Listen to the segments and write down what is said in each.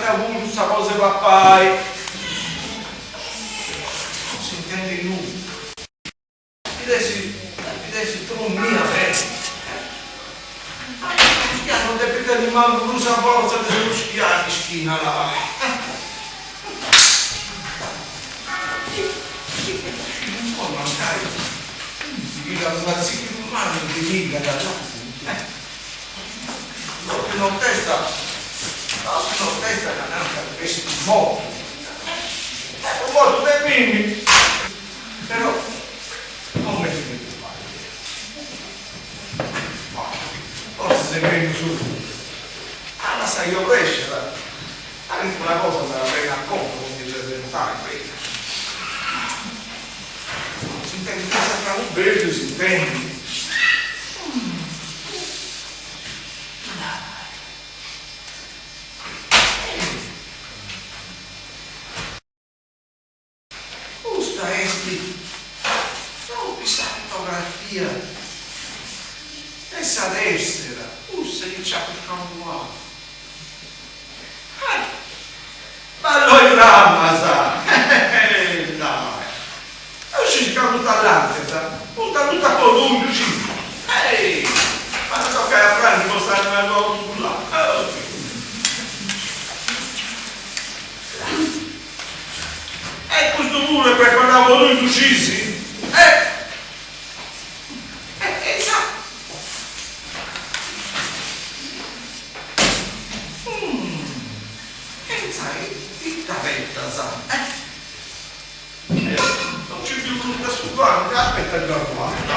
Nc'at puru sa cosa 'e papai. Non s'intendit nudda. Depit essi dromia beni. Ma non depit tenni mancu prus sa fortza de si fruschiai, mischina là. Poi mancai ti pigat unu atzìchidu mannu e ti pigat là. Nottesta, nottesta ca nant est mortu. Est mortu de mimi. Però comente depu fai deu? Ma fortzis est mellus a lassai obrescere, calincuna cosa m'at a benni a conca po mi presentai beni. S'intendit fintzas ca unu bellu s'intendit. Custa est propriu sa fotografia de sa tessera, cussa chi nci apu scancuau. Eh! Balloi prammas! Dai! Ddu scis ca custas lampes funt totu a codùngiu, scis? Ehi! M'at a tocai a prangi po s'anima tua cussu là. E custu puru est preparau po tui, ddu scis? E e insa E insa ita abetas? Eh non nci biu prus de su bancu, aspetta ddu aguardu.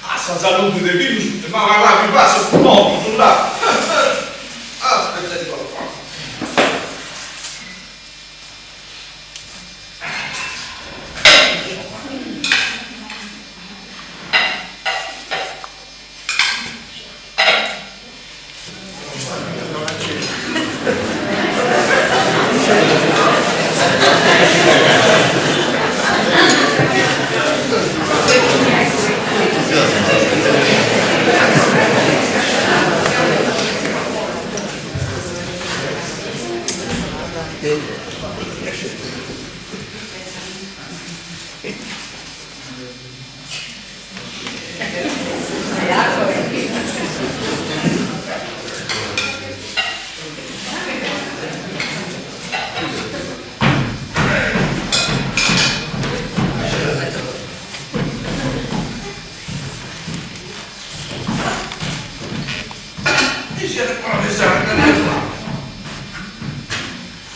A sa saludi de Deus, ma là mi passu mortu là. Aspetta di qua.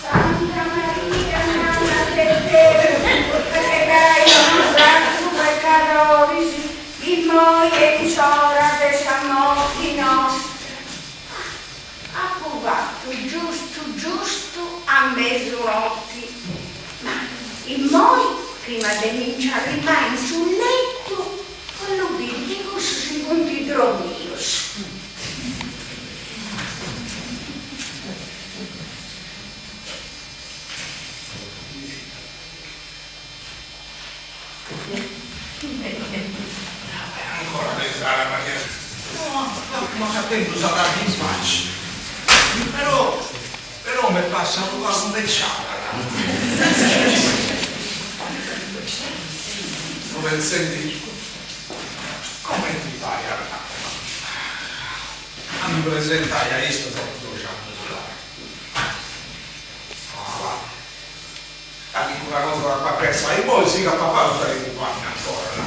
Santa Maria Mama de Deus, pregai po nosatrus pecadoris, immoi e in s'ora de sa morti nostra. Apu fatu giustu giustu a mesu noti, ma immoi prima de mi nci arrimai in su letu, bollu biri chi cussus si funt dromius. Ancora pensare a Maria No, no m'at tentu sa tarda in facci Però, però m'est passa unu pagu imbeciada So pensendi comenti fai a a mi presentai a issa dopu doxi annus Calincuna cosa dd'apu a pensai, immoi sigu a papai custa calincuna ancora.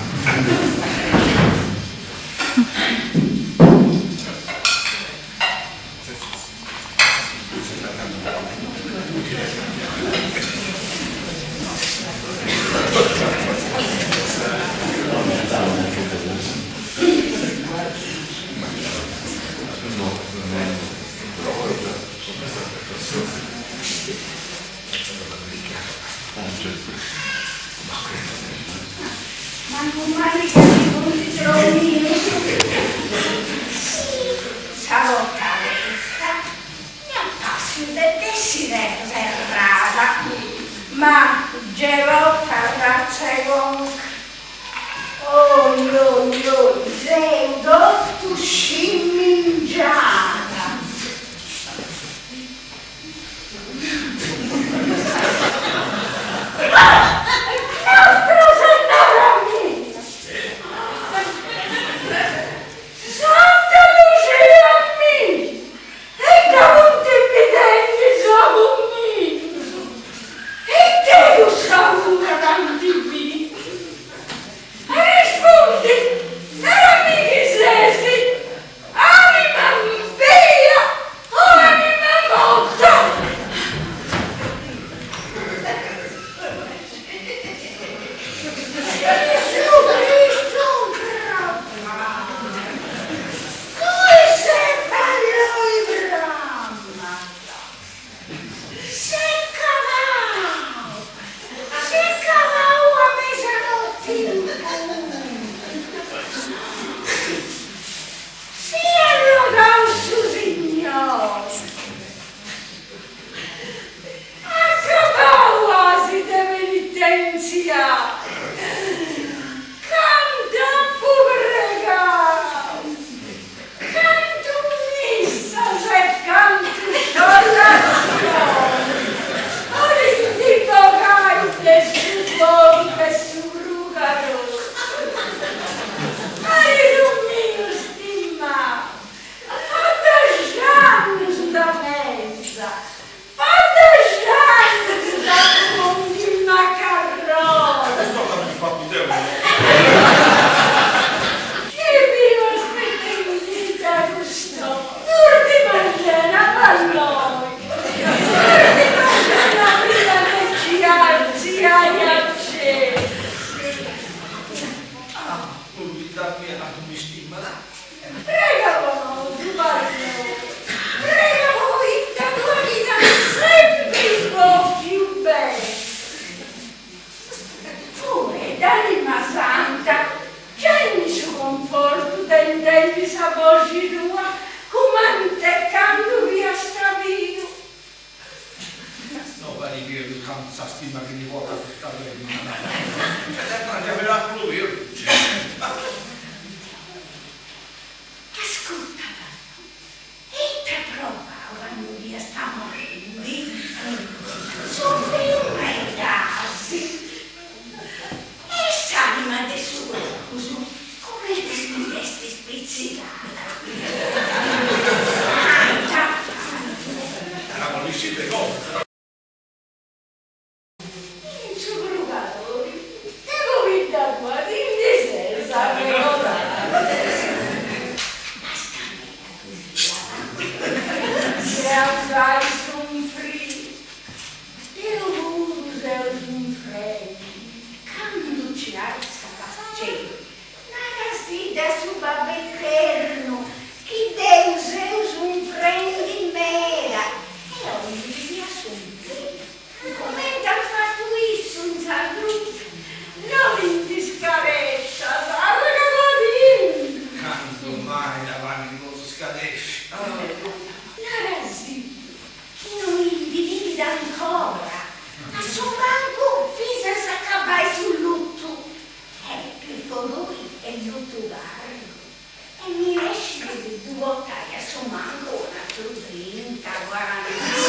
sa boxi tua cumenti candu fiast biu. No fait birdi cantu sa stima chi mi portat custa femina. Nc'est de prangi a miraculu birdi. Ascurta babbu, ita provau candu fiast morendi? Sunfriu meda as? E s'anima de su corpus cumenti si nd'est spitzigada? Ah, ita fatu! In su prugadoriu de pobidda tua ti ndi ses arregodau. Basca meda tui fiat. Seu giai sunfriu. Deu puru seu sunfrendi. Candu ci artziat a celu Narasidda a su Babbu Eternu chi deu seu sunfrendi meda e 'ollu biri a sunfriri cumenti at fatu issu in sa gruxi, no mi ndi scarescias, arregodadindi! Candu mai da fani mi potzu scaresci? Narasiddu chi no indi bivit ancora, a su mancu finzas a acabai su lutu E po tui est lutu largu e minescit de ddu portai a su mancu un'atru trinta, cuarant'annus.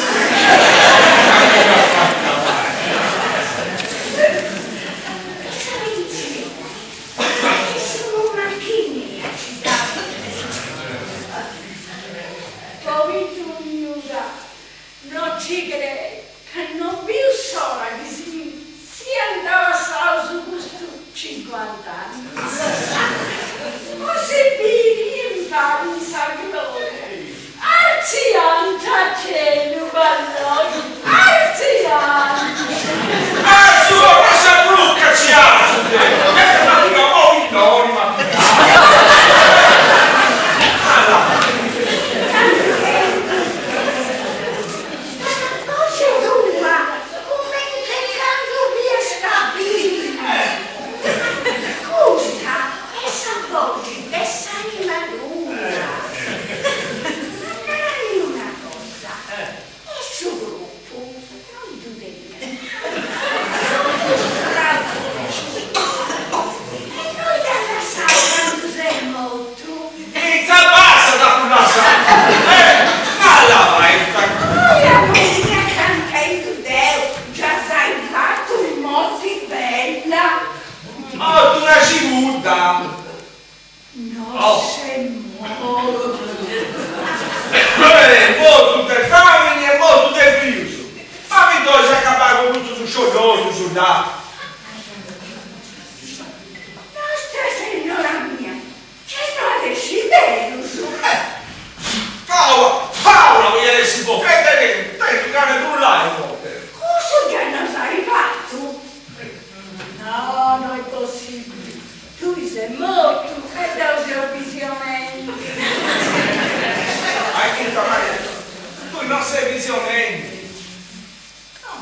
E sa pentzioni at essi unu machini a ci dda Pobiddu miu caru, no ci creu ca no biu s'ora chi si siant passaus custus cincuant'annus po si biri impari in sa gloria. Artziant a celu, balloi, artziant! Artzu a sa bruca ci artzu deu! Ma piga mo innoi ma piga! Sa boxi tua cumente candu fiast biu. Custa est sa boxi de s'anima tua. Ma narami una cosa, e su crupu no ddu teniast? E no dd'as lassau candu ses mortu? Intzà basta dd'apu lassau! Eh! Alla faita! Oi a mia cantaidu deu già s'ai fatu morti bella! Mortu una cibudda! No ses mortu! Eh! Mortu de famini e mortu de frius! Ma mi dd'ois acabai cun custus sciollorius, là! Nostra Sennora mia, Gei no at essi berus! Eh! Fàula! Fàula podiat essi po ca tengu tengu gana de brullai inoghe! Cussu giai no s'ai fatu? No, no est possibili, tui ses mortu e deu seu bisionendi. Ascurta Marietta, tui no ses bisionendi. No.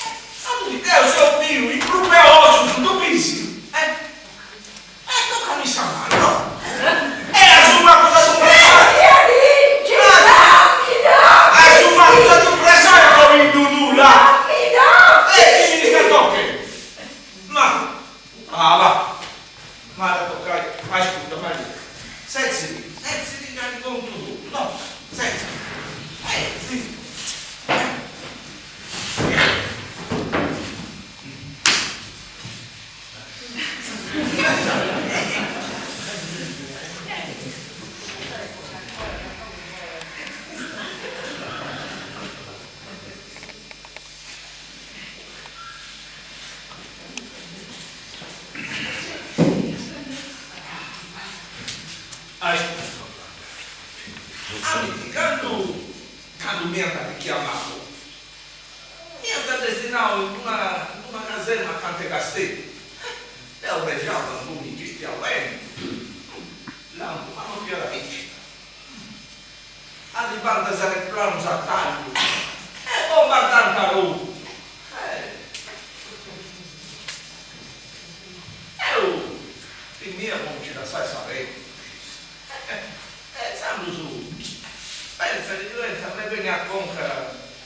Eh, deu seu biu in prus e ossus, ddu bisi? Eh! E tocami sa manu, no! E a su mancu s'at impressai! A su mancu s'at impressai a pobiddu tuu, là! E chi mi nd'est tochendi? Ma, ah va, m'at a tocai, ascurta Maria, setzidi, setzidi ca ti contu totu, no, setzidi, setzidi. Amiti, candu candu m'iant richiamau, m'iant destinau in una in una caserma acanta 'e Casteddu. Deu prexau ca non mi nci beni. Lampu, ma non fiat aici. Arribant is aeroplanus a tagliu e bombardant Arogu. Deu timia po nci lassai sa peddi. E intzandus, pentza chi ti pentza, m'est benniu a conca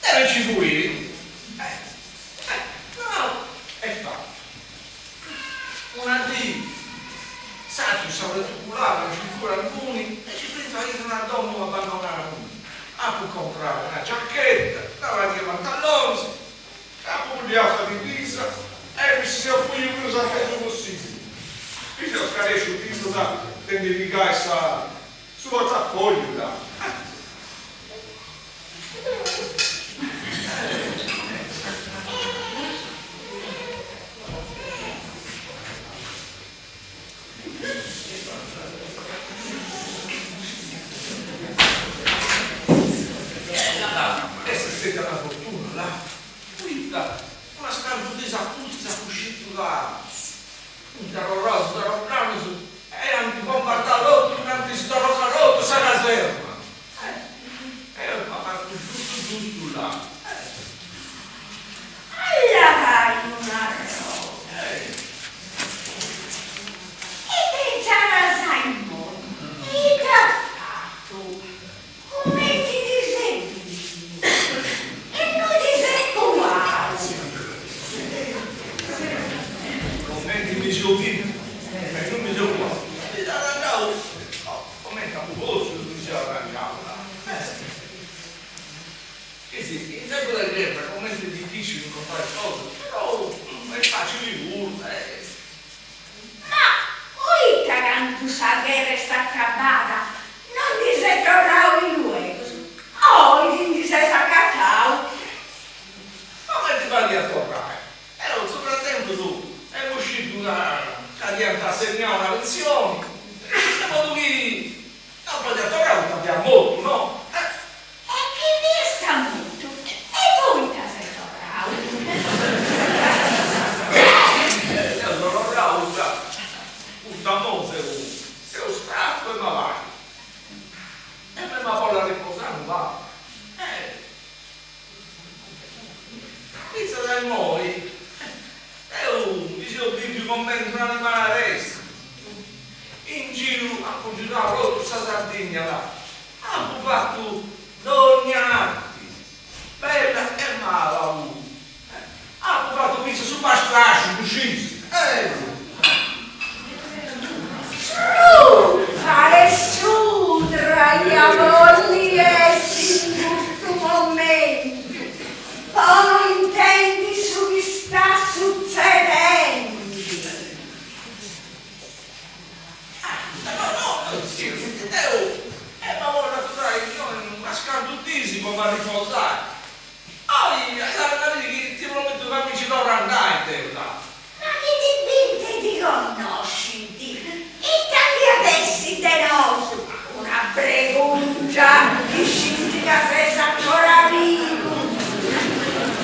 de mi nci fuiri. Eh, eh, nau e fatu. Una dì, sàrtiu sa reticulada, nci fura inguni e nci brintu aintru una domu abbandonada. Apu comprau una giachetta, una pariga 'e pantallonis, apu pulliau sa divisa e mi seu fuiu prus atesu possibili. Mi seu scaresciu fintzas de ndi pigai sa su portafogliu, là. Est stetia una fortuna, là, poita unas cantu diis a pustis apu scitu ca funt arroraus is aeroplanus e ant bombardau totu, nd'ant sdorrocau totu sa caserma. E apu fatu giustu giustu, là. Allagai un'arroga. Ite insaras a immoi? Ite as fatu? Cumenti ti ses biu? Innui ti ses cuau? Cumenti mi seu biu e innui mi seu cuau? Mi seu arrangiau, cumenti apu potziu mi seu arrangiau, là. Chi si, in tempus de gherra comenti est dificili incontrai cosas, però est facili puru e. Ma poita candu sa gherra est acabada non ndi ses torrau illuegus? Oi ti ndi ses acatau? Comenti fadiat a torrai? Eo in su fratempus emu scitu ca ca dd'iant assenniau una pensioni, de modu chi non podiat torrai poita fiat mortu, no? E chi fiast mortu, e poita ses torrau? Deu seu torrau ca custa mo seu seu stracu e malàidu. E m'emu a bolli arreposai unu pagu. Eh! Fintzas a immoi deu mi seu biviu comenti un'animali aresti. In giru apu girau totu sa Sardigna là Apu fatu dogna arti, bella e mala puru. Apu fatu fintzas su mastrasciu, ddu scis? Trufa e sudra ia bolli essi in custu momentu po no intendi su chi sta sutzedendi. No, no, si, deu emu a bolli aturai innoi unas cantu diis po m'arriposai. Oi, as a biri chi ti promitu ca mi nci torru a andai deu, là. Ma chi ti bint e ti connoscint, ita ndi at essi de nosu? Una bregungia chi scint ca ses ancora bivu.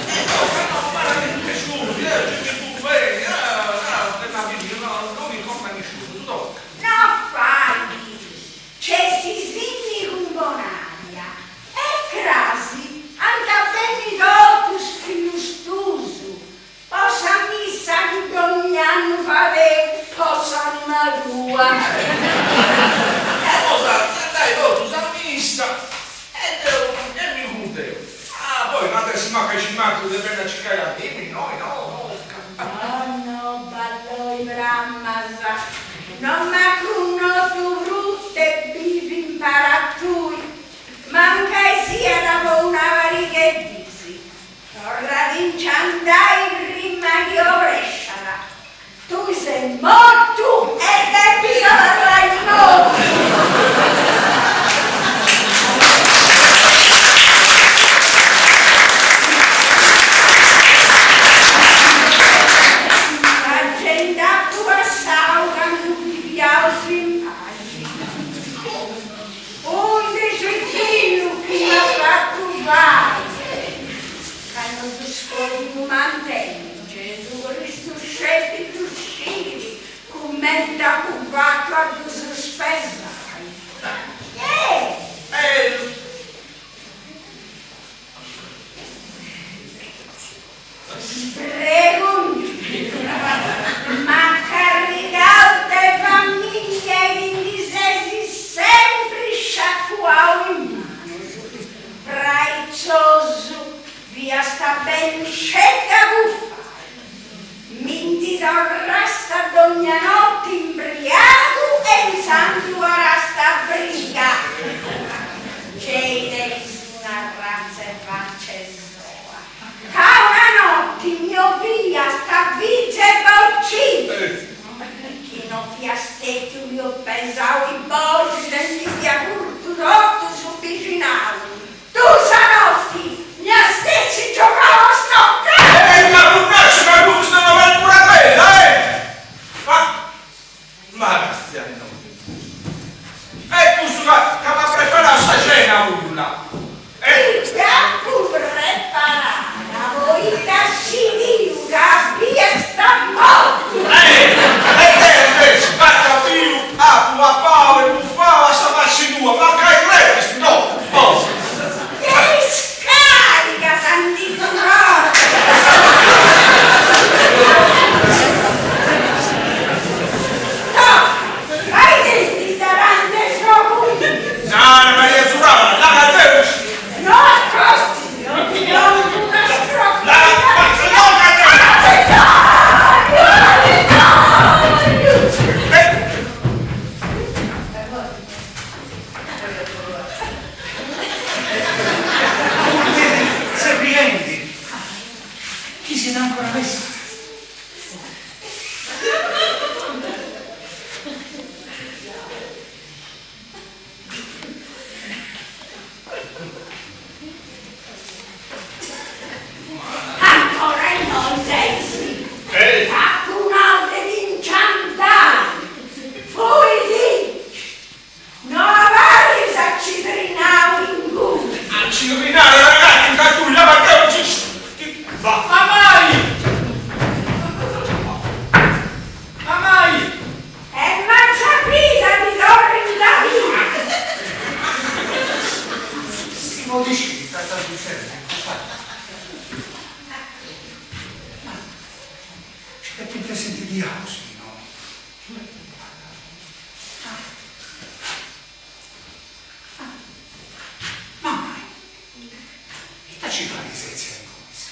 E no, ca no m'at a biri nisciunu, chi deu gei mi bivu beni, ah, a biri, no, no mi contat nisciunu, su tocat. No fait, nc'est s'innigu in Bonaria e crasi ant a benni totus fillus tuus po sa missa. ci fai sètzia ingunis?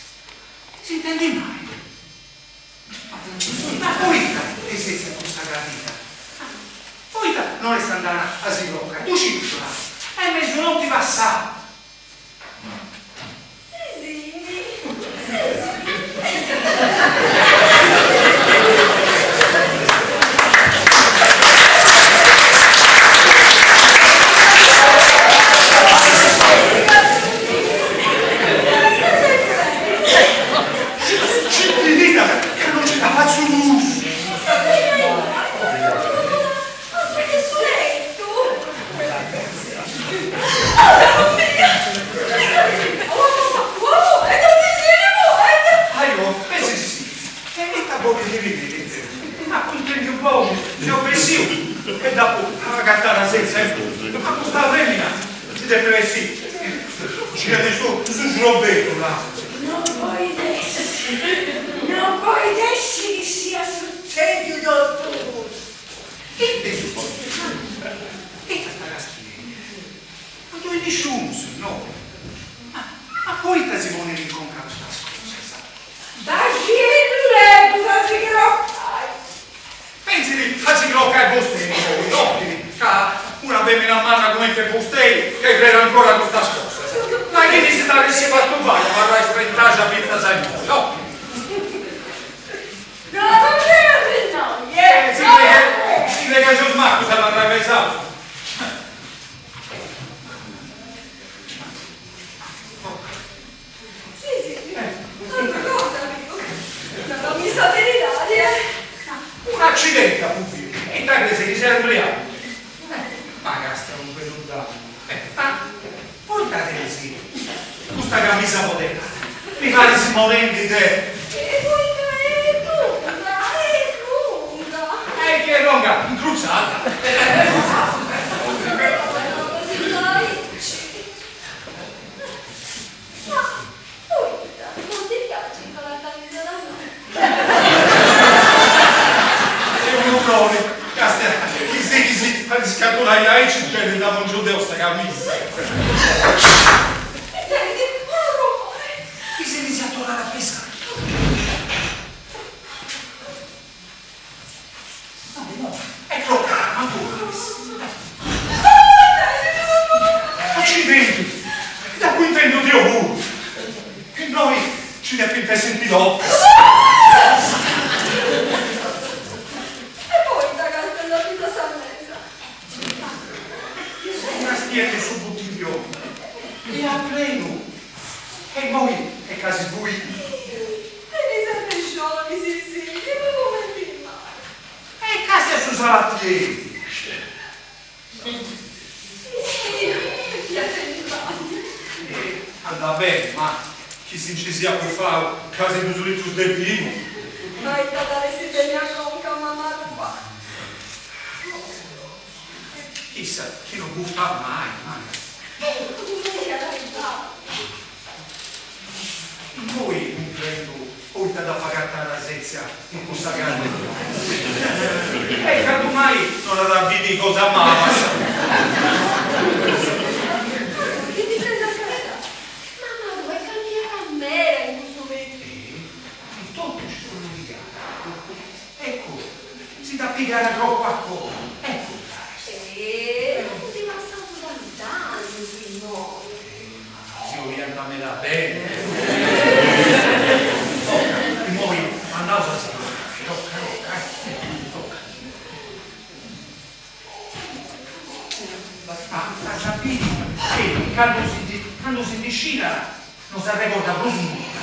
S'intendit mai? Ma poita est sètzia in cussa gradina? Poita non est andada a si crocai? Ddu sciu ca est mesunoti passada. Scipirida ca non nci dda fatzu prus! Ajo, e si si, e ita bolit biri, apu intendiu boxis, seu bessiu e dd'apu agatada sètzia inguni, ma custa femina nci depit essi gira de su xrobeddu, là. Non podit essi, non podit essi chi siat sutzediu totu custu. Ite si podit fai? Ita sta castiendi? No ddoi est nisciunus, innoi. Ma, ma poita si ponit in conca custas cosas? Baxi luegus a si crocai. Pentzit a si crocai vostei innoi, no? Ca una femina manna cumenti vostei che creit ancora custas cosas. Ma chini si dd'at essi fatu fai a abarrai strentaxa fintzas a innoi, no? No abarreus innoi, eh! Si creit si creit ca seus macus a abarrai pesaus. Si, si, un'atra cosa, amigu. No mi sa beridadi, eh. Un'accidenti apu biu, ita creis chi sia imbriagu? Ma casta unu bellu dannu. Ma poita tenis custa camisa poderada? Mi paris morendi de. E poita est lunga, est lunga. E chi est longa, incrutzada. Ma poita non ti piaxit culla camisa da noa? E unu frori, castia, chi sighis a iscatulai aici gei ti dda pongiu deu sa camisa. Intendi unu rumori. Chi si ndi siat torrada a pesai. No, no, est crocada, mancu paris. Accidenti! Dd'apu intendiu deu puru! Innoi nci depint essi pilocas. E poita ca est fintzas a mesa? Seu castiendi su buttiglioni e est prenu e immoi est casi sbuiu. Tenis arrexoni, si si, ma cumenti mai? E castia su salatieri! Si si, ia tenni fami. E andat beni, ma chi si nci siat bufau casi dus litrus de binu. Ma ita dd'at essi benniu a conca a mama tua? Issa chi no bufat mai, mai. E cumenti at arribau? Immoi cumprendu poita dd'apu agatada sètzia in cussa gradina. E candu mai non at a biri cosas malas. Chi ti ses acatada? Mama tua est cambiada meda in custu tempus. E totu sciurrulligada. Eccu, si dd'at pigada tropu a coru. Eccu ita est. E non funt passaus tant'annus immoi. Ma si 'oliant meda beni. Toca, immoi andaus a si crocai, toca, toca, eh, toca. Ma as a biri chi candu si ndi candu si ndi scidat no s'arregordat prus nudda.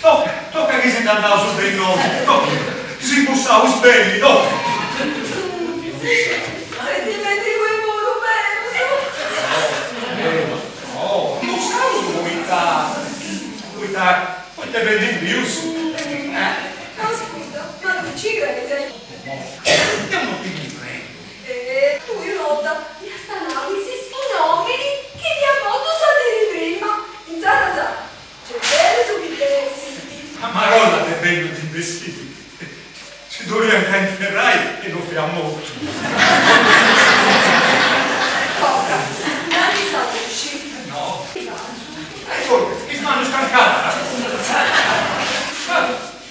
Toca, toca chi si nd'andaus de innoi, toca, chi si bussaus beni, toca. No, bussaus poita, poita, poita est benni bius. Deu no ti cumprendu. E tui un'orta m'iast nau chi ses un'omini chi fiat mortu sa diri prima. Insaras c'est berus chi bessit. A marolla de bellu ti nd'essit. Si dd'oliant inferrai e no fiat mortu. manu scancada.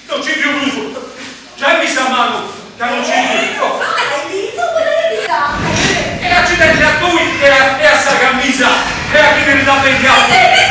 Non ci biu prus, giai sa manu ca non ci biu. E accidenti a tui e a sa camisa e a chini dda bendiat.